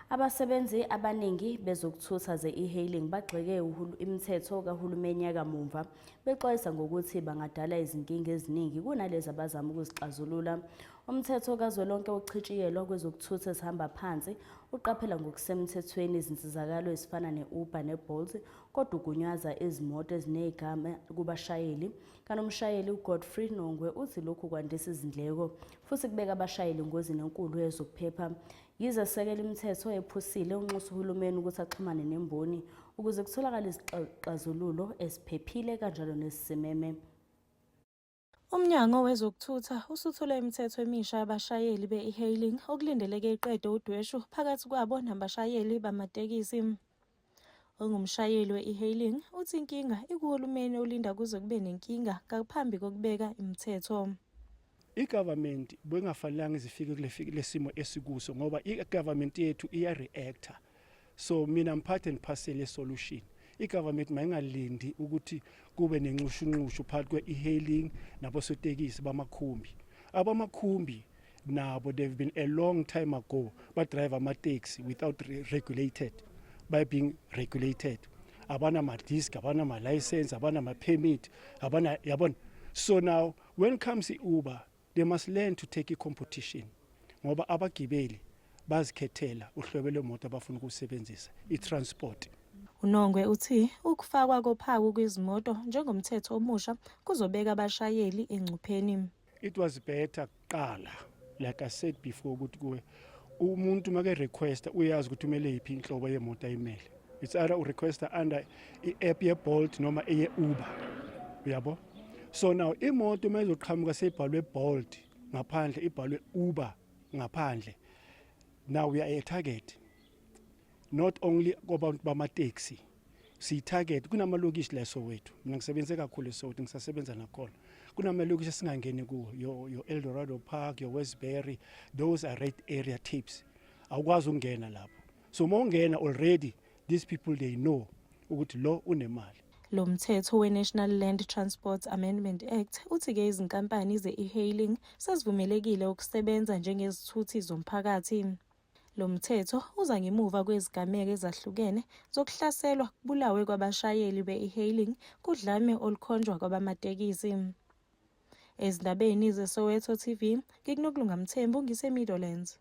Abasebenzi abaningi bezokuthutha ze-e-hailing bagxeke imithetho kahulumeni yakamumva, bexwayisa ngokuthi bangadala izinkinga eziningi kunalezi abazama ukuzixazulula. Umthetho kazwelonke wokuchitshiyelwa kwezokuthutha ezihamba phansi uqaphela ngokusemthethweni izinsizakalo ezifana ne-Uber ne-Bolt, kodwa ugunyaza izimoto ezinegama kubashayeli. Kanti umshayeli uGodfrey Nongwe uthi lokhu kwandisa izindleko futhi kubeka abashayeli engozini enkulu yezokuphepha. Yize esekela imithetho ephusile, unxusa uhulumeni ukuthi axhumane nemboni ukuze kutholakale izixazululo eziphephile kanjalo nezisimeme. Umnyango wezokuthutha usuthule imithetho emisha yabashayeli be-e-hailing okulindeleke iqede udweshu phakathi kwabo nabashayeli bamatekisi. Ongumshayeli we-e-hailing uthi inkinga ikuhulumeni olinda kuze kube nenkinga ngaphambi kokubeka imithetho. I-government bengafanelanga izifike kule simo esikuso ngoba i-government yethu iya-reacta. So mina I'm part and parcel ye-solution. I-government mayingalindi ukuthi kube nenxushunxushu phakathi kwe-e-hailing nabosotekisi bamakhumbi. Abamakhumbi nabo, they've been a long time ago ba-drive ama-taxi without regulated, by being regulated. Abanama-disc, abanama-license, abanama-permit, abana, yabona. So now when comes i-Uber, they must learn to take i-competition ngoba abagibeli bazikhethela uhlobo lwemoto abafuna ukusebenzisa i-transport. UNongwe uthi ukufakwa kophawu kwizimoto njengomthetho omusha kuzobeka abashayeli engcupheni. It was better kuqala, like I said before, ukuthi kuwe umuntu make request uyazi ukuthi kumele yiphi inhlobo yemoto ayimele. It's either urequesta under i-app ye-Bolt noma eye-Uber, uyabo. So now imoto uma izoqhamuka seyibhalwe Bolt ngaphandle, ibhalwe Uber ngaphandle, now we are a target, not only kwabantu bamateksi, siyi-target kunamalokishi la eSoweto. Mina ngisebenze kakhulu eSoweto, ngisasebenza nakhona. Kunamalokishi esingangeni kuwo, your Eldorado Park, your Westbury. Those are red area tapes, awukwazi ukungena lapho. So uma ungena already, these people, they know ukuthi lo unemali. Lo mthetho we-National Land Transport Amendment Act uthi-ke izinkampani ze-e-hailing sezivumelekile ukusebenza njengezithuthi zomphakathi. Lo mthetho uza ngemuva kwezigameko ezahlukene zokuhlaselwa kubulawe kwabashayeli be-e-hailing kudlame olukhonjwa kwabamatekisi. Ezindabeni zeSoweto TV, ngikuNokulunga Mthembu, ngise-Meadowlands.